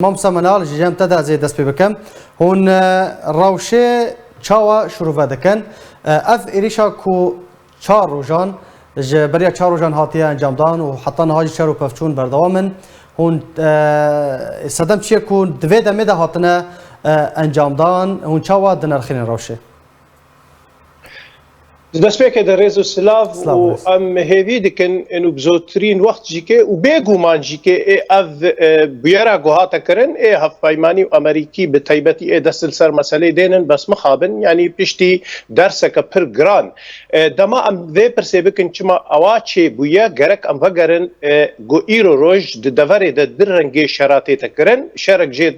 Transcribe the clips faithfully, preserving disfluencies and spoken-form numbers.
Mamosta Menal, ji cem te de ez ê dest pê bikim. Hûn, e, rewşê çawa şirove dikin? E, ev êrîşa ku çar rojan, ji beriya çar rojan hatiye encamdan û heta niha jî şer û pevçûn berdewam in. Hûn, e, sedem çi ye ku di vê demê de hatine, e, encamdan? Hûn çawa dinirxînin rewşê? Di destpêkê de rêz û silav Silav û rêz. Em hêvî dikin û bi zûtirîn wext jî ke û bêguman jî ke ê ev, e, bûyera ku hate kirin, ê hevpeymanî û Amerîkî bi taybetî ê dest li ser meselê dênin, bes mixabin, yanî piştî derseke pir giran. E, dema em vê pirsê bikin, çima ewa çêbûye, gerek em vegerin, e, ku îro roj di deverê de du rengê şera tête kirin. Şerek jê,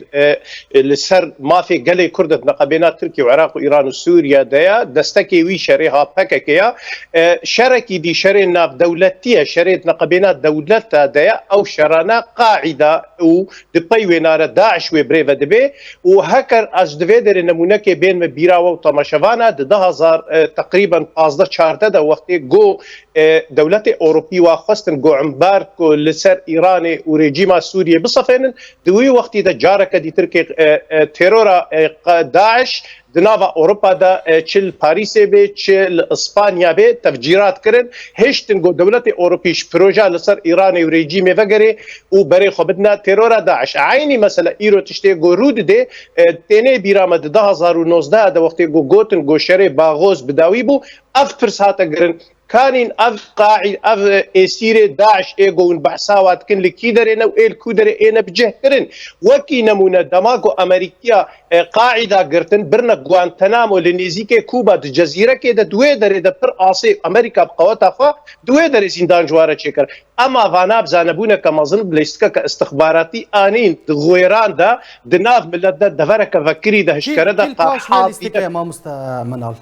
e, li ser mafê gelê Kurd di neqebêna Tirkiye û Iraq û Îran û Sûriye de ye. Destekê wî şerê ha P K K ye. E, şerekî dî şerê navdewletî ye, şerê di neqebêna dewleta de ye. Ew şerane qaîda û di pey wê nare DAIŞ wê birêve dibe. Û heker ez di vê derê nemûnekê bên me bîra we û temaşevana, di du hazar, e, teqrîben pazdeh çardeh de wextê go, e, dewletê Ewropî wa xwestin go embargo li ser Îranê û rejîma Sûriyê bisefênin, di wî wextî de careke dîtir ke, e, e, terora, e, qa-, DAIŞ di nava Ewropa de, e, çi li Parîsê bê, çi li Îspanya bê, tefcîrat kirin, hiştin go dewletê Ewropî ji proje li ser Îranê û rejîmê vegerê û berê xwe bidine terora DAIŞ. Eynî mesele îro tiştê go rû didê, e, tênê bîra me di du hazar û nozdeh de wextê go gotin go şerê Baxoz bi dawî bû, ev pirs hate girin. Kanîn ev qaî-, ev êsîrê DAIŞ ê go hûn behsa wa dikin li kî derê ne û ê li kû derê ê ne bi cih kirin? Wekî nemûne, dema ku Amerîkiya, e, qaîda girtin, birine Guantanamo li nêzîkê Kuba di cezîrekê de, di wê derê de pir asê Amerîka bi qeweta xwe di wê derê zîndan ji wa re çêkir. Ema vana bi zanebûneke mezin, bi lîstikeke istixbaratî anîn di xwêran de, di nav milet de, devereke vekirî de, Kî, hişkere de, kî li paş vê qehatî de. Lîstikê, mamoste Menal?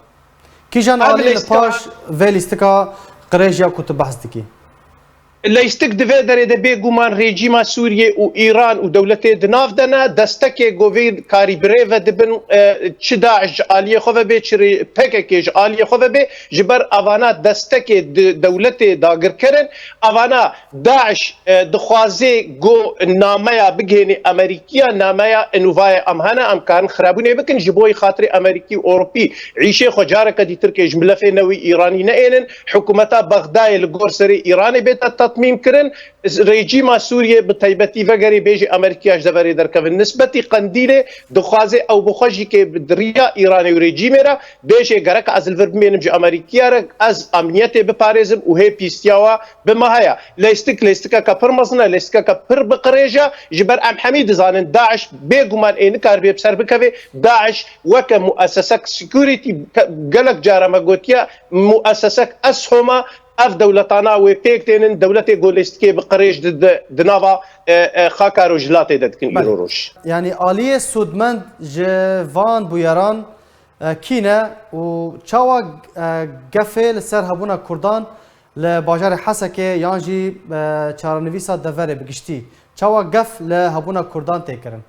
Kîjan Ev alî li lîstika paş vê lîstika qirêj ya ku tu behs dikî? Lîstik di vê derê de bêguman rejîma Sûriyê û Îran û dewletê di nav de ne, destekê govîn karî birêve dibin, e, çi DAIŞ ji aliyê xwe ve bê, çi rê-, P K K ji aliyê xwe ve bê, ji ber avana destekê di dewletê dagirker in, avana DAIŞ, e, dixwaze go nameya bigihênê Amerîkiya, nameya enûvayê em hene, em karin xirabûnê bikin, ji bo xatirê Amerîkî û Ewropî îşê xwe careke dîtir ke ji milefê newî Îranî neênin, hikûmeta Bexdayê li gor serê Îranê bête tetmîm kirin, rejîma Sûriyê bi taybetî vegerê bêjê Amerîkiya ji deverê derkevin. Nisbetî Qendîlê dixwaze ew bi xwe jî ke bi riya Îranê û rejîmê re bêjê gerek ez li vir bimênim ji Amerîkiya re, ez emniyetê biparêzim û hê pîstiya wa bi me heye. Lêstik, lêstikeke pir mezin e, lêstikeke pir bi qirêj e. Ji ber em hemî dizanin DAIŞ bêguman ê nikaribe bi ser bikeve. DAIŞ weke muesesek security ke-, gelek cara me gotiye, muesesek eshoma ev dewletana wê pêk tênin, dewletê ku lêstikê bi qirêj di, di, di nava, e, e, xaka rojhilatê de dikin Belê. Îro roj. Yanî aliyê sûdmend ji van bûyeran, e, kî ne û çawa, e, gefê li ser hebûna Kurdan li bajarê Hesekê yan jî, e, çarenivîsa deverê bi giştî, çawa gef li hebûna Kurdan tê kirin?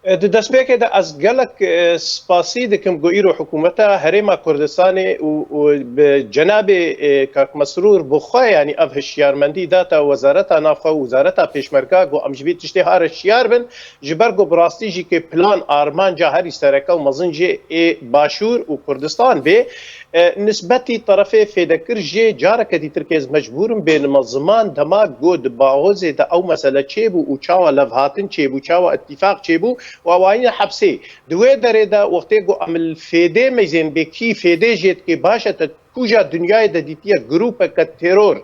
E, di destpêkê de ez gelek, e, spasî dikim ku îro hikûmeta Herêma Kurdistanê û, û bi cenabê, e, kak Mesrûr bi xwe, yanî ev hişyarmendî data Wezareta Navxwe û Wezareta Pêşmerga ku em ji vî tiştê ha re şiyar bin, ji ber ku bi rastî jî ke plan armanca herî sereke û mezin jê ê Başûr û Kurdistan bê, e, nisbetî terefê fêdekir jê careke dîtir ke ez mecbûr im bênime ziman dema ku di Baxozê de ew mesele çêbû û çawa levhatin çêbû, çawa îtîfaq çêbû û ewayîne hepsê. Di wê derê de wextê ku em li fêdê meyzên bê kî fêdê jê dikê baş e, te kuja dinyayê de dîtiye grûpeke teror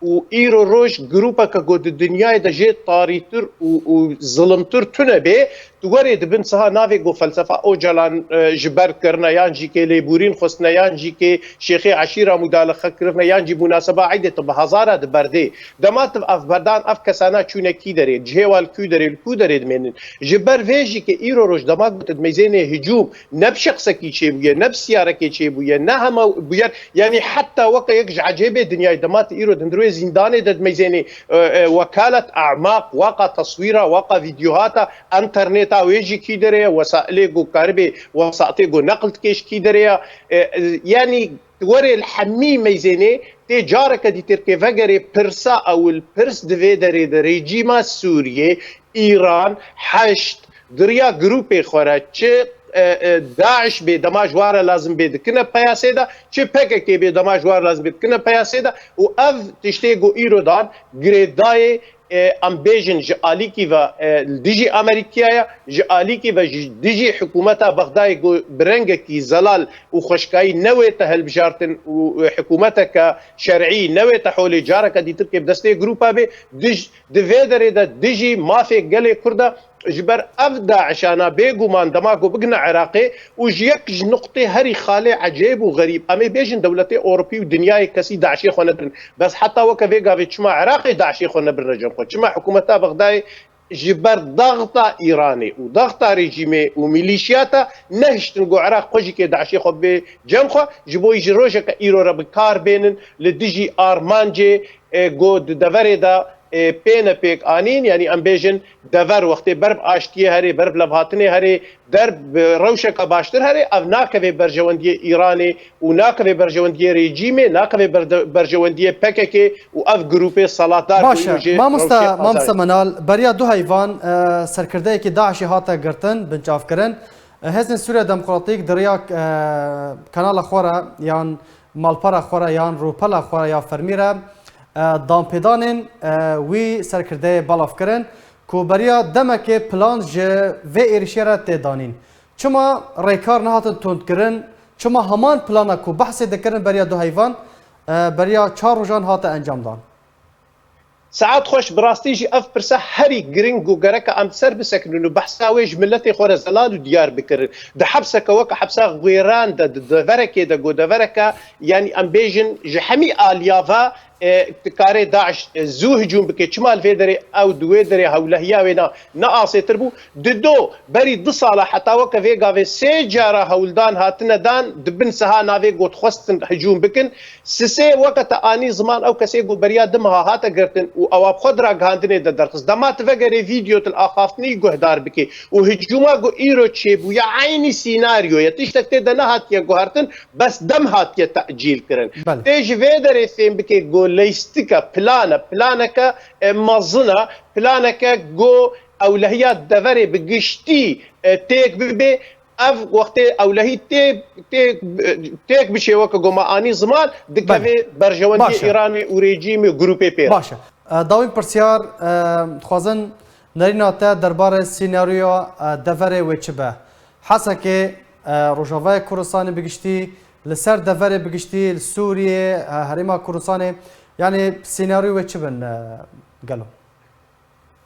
û îro roj grûpeke ku di dinyayê de jê tarîtir û, û zilimtir tune bê, tu werê dibin siha navê ku felsefa Ocalan, e, ji ber kirine, yan jî kê lêborîn xwestine, yan jî kê şêxê eşîra mudalixe kirine, yan jî munaseba eydê tu bi hezara di berdê. Dema tu ev berdan, ev kesana çûne kî derê, cihê wan li kû derê, li kû derê dimênin. Ji ber vê jî ke îro roj dema ku tu dimeyzênê hicûm, ne bi şexsekî çêbûye, ne bi siyarekê çêbûye, ne hema bûyer, yanî heta weke yek ji ecêbê dinyayê dema tu îro di hundirê zîndanê de dimeyzênê, e, e, wekalet e'maq, waqa teswîra, waqa vîdyohata, enterneta wê jî kî derê ye, wesailê ku karibê, wesaitê ku neql dikê ji kî derê ye, e, e, yanî werê li hemî meyzênê ê careke dîtirkê vegerê pirsa ewil pirs di vê derê de rejîma Sûriyê, Îran, Heşd, di riya grûpê xwe re çi, e, e, DAIŞ bê dema ji wan re lazim bê dikine peyasê de, çi P K K bê dema ji wan re lazim bê dikine peyasê de û ev tiştê ku îro dan girêdayê, e, em bêjin ji alîkî ve, e, li dijî Amerîkaya ye, ji alîkî ve ji dijî hikûmeta Bexdayê ku bi rengekî zelal û xweşkayî newête hilbijartin û, e, hikûmeteke şer'î newête holê careke dîtirkê bi destê grûpa bê, dij, di vê derê de dijî mafê gelê Kurd e, ji ber ev DAIŞana bêguman dema ku bigihine Iraqê û ji yek ji nuqtê herî xalê ecêb û xerîb, em ê bêjin dewletê Ewropî û dinyayê kesî DAIŞê xwe nedirin. Bes heta weke vê gavê çima Iraqê DAIŞê xwe nebirine cem xwe? Çima hikûmeta Bexdayê ji ber daxta Îranê û daxta rejîmê û milîşiyata nehiştin ku Iraq xwe jî kê DAIŞê xwe bê cem xwe, ji bo ji rojeke îro re bi kar bênin li dijî armancê, e, ku di deverê de, e, pê ne pêk anîn, yanî em bêjin dever wextê ber bi aştiyê herê, ber bi levhatinê herê, der bi rewşeke baştir herê, ev nakeve berjewendiyê Îranê û nakeve berjewendiyê rejîmê, nakeve berde-, berjewendiyê P K K û ev grûpê selatdar Baş e. Mamosta, Mamosta Menal, beriya du heyvan, e, serkirdeyekî DAIŞê hate girtin, binçavkirin. E, Hêzên Sûriya Demokratîk di riya, e, kanala xwe re yan malpera xwe re yan rûpela xwe re ya fermî re, e, danpêdanên, e, wî serkirdeyê belav kirin ku beriya demekê plan ji vê êrişê re tê danîn. Çima rêkar nehatin tundkirin? Çima heman plana ku behsê dikirin beriya du heyvan, e, beriya çar rojan hate encamdan? Saet xweş, bi rastî jî ev pirsa herî giring û gereke em ser bisekinin û behsa wê ji miletê xwe re zelal û diyar bikirin. Di hepseke weke hepsa Xwêran de, di deverekê de, ku devereke, yanî em bêjin ji hemî aliya ve, e, dikare DAIŞ, e, zû hicûm bike. Çima li vê derê ew di wê derê hewlehiya wê na, ne asêtir bû? Di do, berî du sala heta weke vê gavê sê cara hewldan hatine dan, di bin siha navê ku dixwestin hicûm bikin. Sisê weke te anî ziman, ew kesê ku beriya du meha hate girtin û ewa bi xwe di ragihandinê de derxist. Dema tu vegerê vîdeo tu li axaftinî guhdar bikê û hicûma ku îro çêbûye eynî sînaryo ye. Tiştek tê de nehatiye guhertin, bes dem hatiye tecîl kirin. Belê. Tê ji vê derê fêm bike ku leyîstike, plan e, planeke, e, mezin e, planeke ku ewlehiya deverê bi giştî, e, têk bibe. Ev wextê ewlehî tê, tê, têk biçe weke ku me anî ziman, dikeve Belê. berjewendiyê Baş e. Îranê û rejîmê û grûpê pê re. Baş e. E, dawîn pirsyar, e, dixwazin nerîna te derbarê senaryoya, e, deverê wê çi be? Hesekê, e, Rojavayê Kurdistanê bi giştî, li ser deverê bi giştî, li Sûriyê, e, Herêma Kurdistanê, yanî senaryoyê wê çi bin, e, gelo?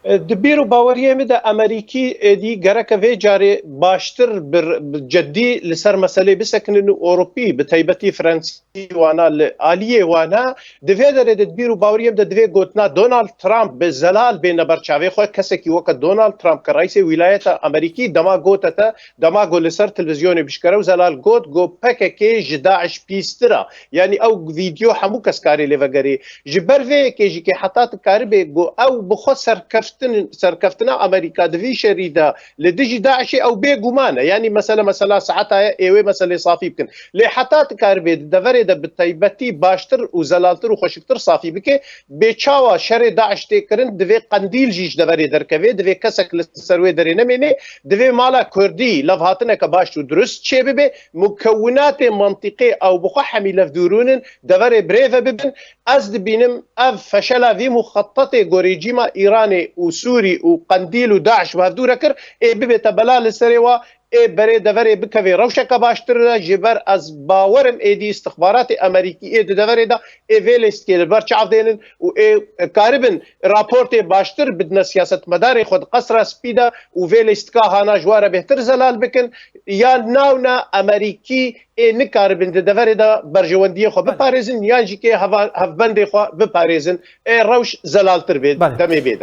E, di bîr û baweriyê min de Amerîkî êdî gereke vê carê baştir bi, bi ceddî li ser meselê bisekinin û Ewropî, bi taybetî Fransî wana li aliyê wana, di vê derê de di bîr û baweriyê min de divê gotina Donald Trump bi zelal bêne ber çavê xwe. Kesekî weke Donald Trump ke reîsê wîlayeta Amerîkî dema gote te, dema got li ser televîzyonê bişkere û zelal got, got P K K ji DAIŞ pîstir e. Yanî ew vîdeo hemû kes karê lê vegerê. Ji ber vê yekê jî kê heta tu karibê got ew bi xwe serkeftin-, serkeftina Amerîka di vî şerî de li dijî DAIŞê ew bêguman e. Yanî mesele, mesela saeta ye ê wê meselê safî bikin. Lê heta tu karibê di deverê de bi taybetî baştir û zelaltir û xweşiktir safî bike, bê çawa şerê DAIŞ tê kirin, divê Qendîl jî ji deverê derkeve, divê kesek li ser wê derê nemêne, divê mala Kurdî levhatineke baş û dirust çêbibe, mukewinatê mantîqê ew bi xwe hemî levdûrûn in, deverê birêve bibin. Ez dibînim ev feşela vî muxetetê ku rejîma Îranê û Sûrî û Qendîl û DAIŞ bi hevdû re kir, ê bibête bela li serê wa, ê berê deverê bikevê rewşeke baştir de, ji ber ez bawer im êdî îstixbaratê Amerîkî ê di deverê de ê vê lîstikê li ber çav dênin û ê karibin raportê baştir bidine siyasetmedarê xwe di Qesra Spî de û vê lîstika hana ji wan re bêhtir zelal bikin, yan nawna Amerîkî ê nikaribin di deverê de berjewendiyê xwe Belê. biparêzin, yan jî kê heva-, hevbendê xwe biparêzin, ê rewş zelaltir bê Belê. demê bê de.